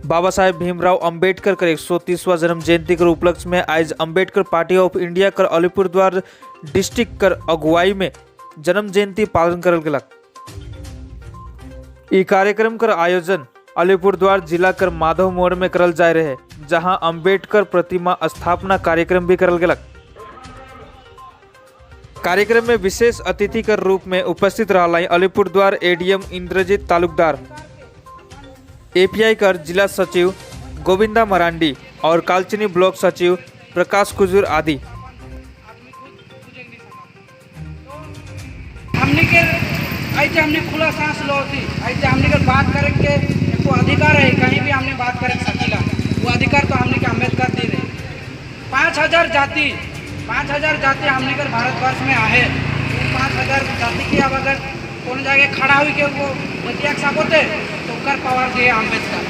बाबा साहेब भीमराव अंबेडकर कर 130वां जन्म जयंती कर उपलक्ष्य में आज अंबेडकर पार्टी ऑफ इंडिया कर अलीपुरद्वार डिस्ट्रिक्ट कर अगुवाई में जन्म जयंती पालन करल गेलक। ई कार्यक्रम कर आयोजन अलीपुरद्वार जिला कर माधव मोड़ में करल जाय रहे, जहां अंबेडकर प्रतिमा स्थापना कार्यक्रम भी करल गेलक। कार्यक्रम में विशेष अतिथि कर रूप में उपस्थित रहलाई अलीपुरद्वार एडीएम इंद्रजीत तालुकदार, एपीआई कर जिला सचिव गोविंदा मरांडी और कालचिनी ब्लॉक सचिव प्रकाश कुजूर आदि। हमने के ऐसे हमने खुला सांस लो थी, ऐसे हमने के बात करे के एको अधिकार है, कहीं भी हमने बात करे सकीला, वो अधिकार तो हमने के अम्बेडकर दे रहे। 5000 जाति, 5000 जाति हमने के भारतवर्ष में आए। 5000 जाति की अब अगर कौन जगह खड़ा हुई के वो बतिया सकते तो उनकर पावर दिए अम्बेडकर।